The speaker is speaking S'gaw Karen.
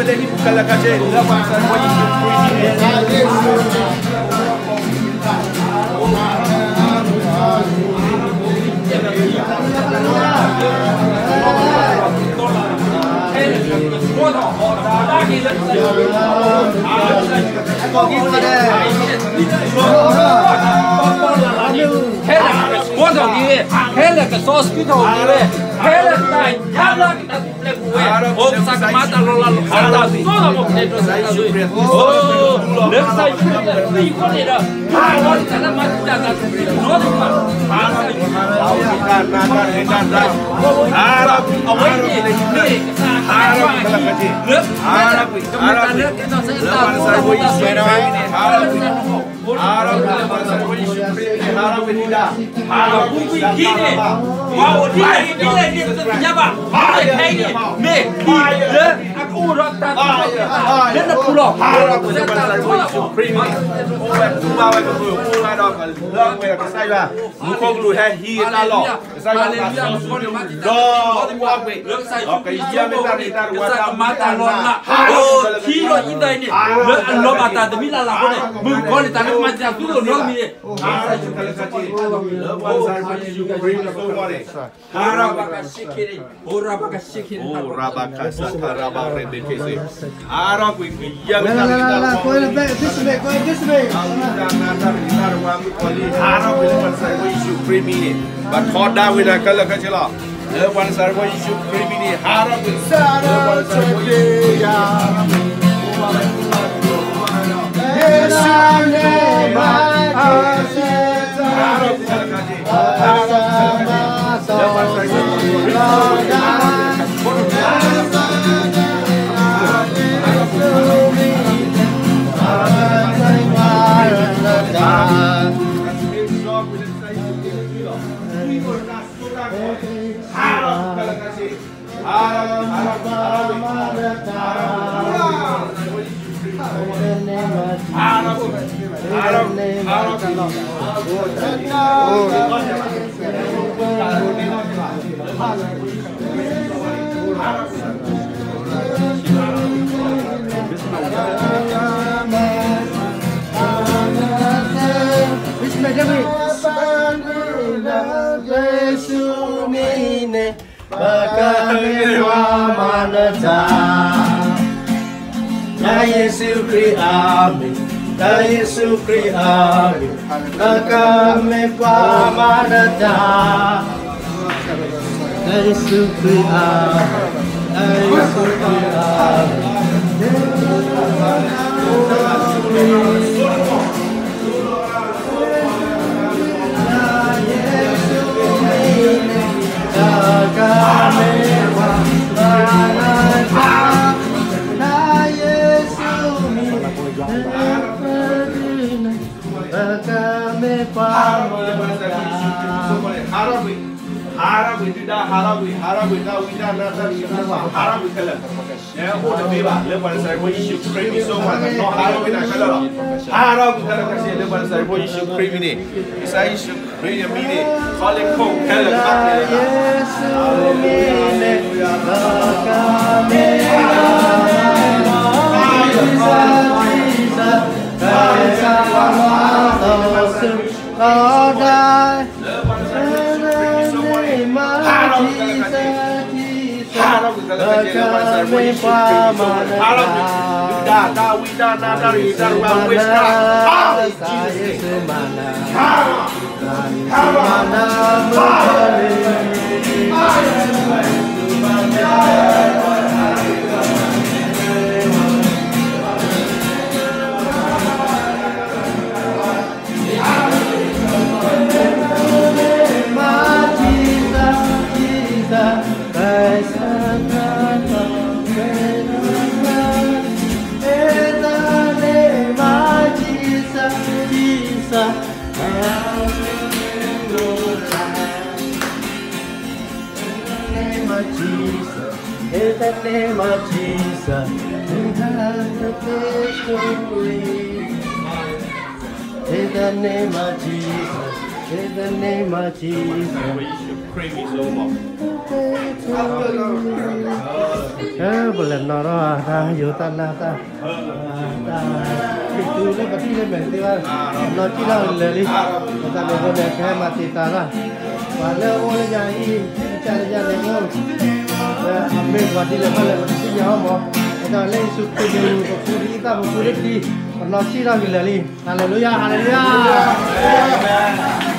လၢဟံၣ်ပူၤခဲလၢာ်ခဲဆ့ လၢပှၤစၢၤဖိယ့ၣ်ၡူးခရံာ်န့ၣ် ဟဲလၢကဆှီထီၣ်က့ၤဝဲ, ဟဲလၢကစီဆှံထီၣ်က့ၤဝဲ, ဟဲလၢတၢ်ယါလၢတၢ်ပူၤဖျဲးပူၤဝဲ, အိၣ်ကစၢ်ကမၤတၢ်လီၤလးလီၤ ကစၢ်သိၣ်လီၤမီၢ်ကနဲၣ်ဒီးစၢ်သးဝံၣ်, အိၣ် လၢကစၢ်ယ့ၣ်ၡူးခရံာ်အသွံၣ်အဃိန့ၣ်ဒီး ဟးလီၤတၢ်လၢမၤတံာ်တာ်တၢ်သဘျ့နီတမံၤဘၣ်, ဟးလီၤတၢ်လၢမၤတံာ်တာ်တၢ်သဘျ့နီတမံၤဘၣ်, အဝဲန့ၣ်မ့ၢ်ကစၢ်အတၢ်ကွၢ်အံၤ လၢ ကမၤတၢ်လၢကဲထီၣ်စ့ၢ်ကီးတၢ်သီၣ်တၢ်သဘျ့ ဟးထီၣ်ကွံာ် ဟးထီၣ်ကွံာ် ဟးထီၣ်ကွံာ် ပှၤအိၣ်ဒ်လဲၣ်ဒ်လဲၣ်န့ၣ် ပတသ့ၣ်ညါဘၣ်, မ့ၢ်တခါအံၤန့ၣ် မ့ၢ်ဟံၣ်လၢအကအိၣ်ဒီးတၢ်သီၣ်တၢ်သဘျ့လၢနပူၤလီၤ, ဟးထီၣ်ကွံာ် လၢပှၤစၢၤဖိယ့ၣ်ၡူးခရံာ်န့ၣ် အိၣ်ဝဲတူၢ်ဘၣ်ဝဲကမုာ်အိၣ်ဝဲဒီးကလၢဝဲဒီးကစၢ်ယွၤ, မူခိၣ်ကလူးဟဲဟံးတၢ်လီၢ် ကစၢ်ယွၤပာ်စီဆှံဒီးပှၤကွံာ်, ဒီးကယဲၢ်မ့ၢ်တၢ်ရ့တၢ်တဝါတၢ်မၤတၢ်လီၤလး, အိၣ်ထံဒီးအံၤဒၣ်အံၤန့ၣ် လၢအလီၤဘၣ်တၢ်တမံၤလၢ်လၢ်အဃိန့ၣ် မုၣ်ကီၤလံၢ်တၢ်လၢကမၤတံာ်တာ်သူလီၤနီတမံၤန့ၣ် အိၣ် ဟးထီၣ်ကွံာ် လၢပှၤစၢၤဖိယ့ၣ်ၡူးခရံာ်န့ၣ် အိၣ် ရဘကရှေ အိၣ် ရဘကရှေ ဟးထီၣ်ကွံာ်ကယဲၢ်မ့ၢ်တၢ်ရ့တၢ်တဝါ ဟးထီၣ်ကွံာ်လၢပှၤစၢၤဖိယ့ၣ်ၡူးခရံာ်မံၤန့ၣ်, ပှၤထီဒါဝဲဒၣ်ခဲလၢာ်ခဲဆ့လီၤ, လၢပှၤစၢၤဖိယ့ၣ်ၡူးခရံာ်မံၤန့ၣ် ဟးထီၣ်ကွံာ် လၢပှၤစၢၤဖိယ့ၣ်ၡူးခရံာ်မံၤန့ၣ် ဟးထီၣ်ကွံာ်ခဲလၢာ်ခဲဆ့ ပကမ့ၢ်ပှၤမၤနၢၤတၢ်, တၢ်ယ့ၣ်ၡူးခရံာ်အမံၤ, တၢ်ယ့ၣ်ၡူးခရံာ်အမံၤ, ပကမ့ၢ်ပှၤမၤနၢၤတၢ်, တၢ်ယ့ၣ်ၡူးခရံာ်အမံၤ, တၢ်ယ့ၣ်ၡူးခရံာ်အမံၤ ဟးထီၣ်ကွံာ်, ဟးထီၣ်ကွံာ် ဒုၣ်ဒါ ဟးထီၣ်ကွံာ်, ဟးထီၣ်ကွံာ် တၢ်ဝံတၢ်နါတၢ်ရ့တၢ်ဝါ ဟးထီၣ်ကွံာ်ခဲလၢာ်, အိၣ်တသ့ဘၣ် လၢပှၤစၢၤဖိယ့ၣ်ၡူးခရံာ်မံၤ ဆိကမိၣ် ဟးထီၣ်ကွံာ်တၢ်ခဲလၢာ်လီၤ, ဟးထီၣ်ကွံာ်ခဲလၢာ်ခဲဆ့ လၢပှၤစၢၤဖိယ့ၣ်ၡူးခရံာ်မံၤန့ၣ်, ကစၢ်ယ့ၣ်ၡူးခရံာ်အမံၤန့ၣ် ခီလ့ၣ်ခိၣ်ခဲလၢာ်ဘၣ်ခဲလၢာ် လၢပှၤစၢၤဖိယ့ၣ်ၡူးခရံာ်မံၤ ဆိကမိၣ်န့ၣ် ဟးထီၣ်ကွံာ်ခဲလၢာ်ခဲဆ့ လၢပှၤစၢၤဖိယ့ၣ်ၡူးခရံာ်မံၤ ဆိကမိၣ်န့ၣ် ဟးထီၣ်ကွံာ် ဒုၣ်ဒါ တၢ်ဝံတၢ်နါ တၢ်ရ့တၢ်ဝါ witchcraft ဟးထီၣ်ကွံာ် Jesus name ဟးထီၣ်ကွံာ် ဟးထီၣ်ကွံာ် In the name of Jesus, we have the victory. In the name of Jesus, in the name of Jesus. ပလဲၤနီၣ်ထီၣ်တၢ်ယိၤတၢ်နၢ်တၢ်, တၢ်ခရံာ်ဖိလၢပထံၣ်လၢမဲာ်သ့ဘၣ်, နီၣ်ထီၣ်လၢာ်လံ, ပတၢ်န့ၣ်အဃိန့ၣ် ကဟဲမၤတံာ်တာ်တၢ်, ပှၤလၢအအိၣ်လၢညါအံၤ ကစၢ်လၢညါန့ၣ်အိၣ်, လၢအမ့ၢ်ပှၤဒ်လဲၣ်ဘၣ်လဲၣ် ပတသ့ၣ်ညါအီၤမး, အဃိလၢယ့ၣ်ၡူးခရံာ်မံၤ ပပူၤဒ်အံၤ သၣ်ပပူၤလၢခံ, ပနီၣ်ထီၣ်လၢာ်လံ, ဟါလ့လူယၤ, ဟါလ့လူယၤ.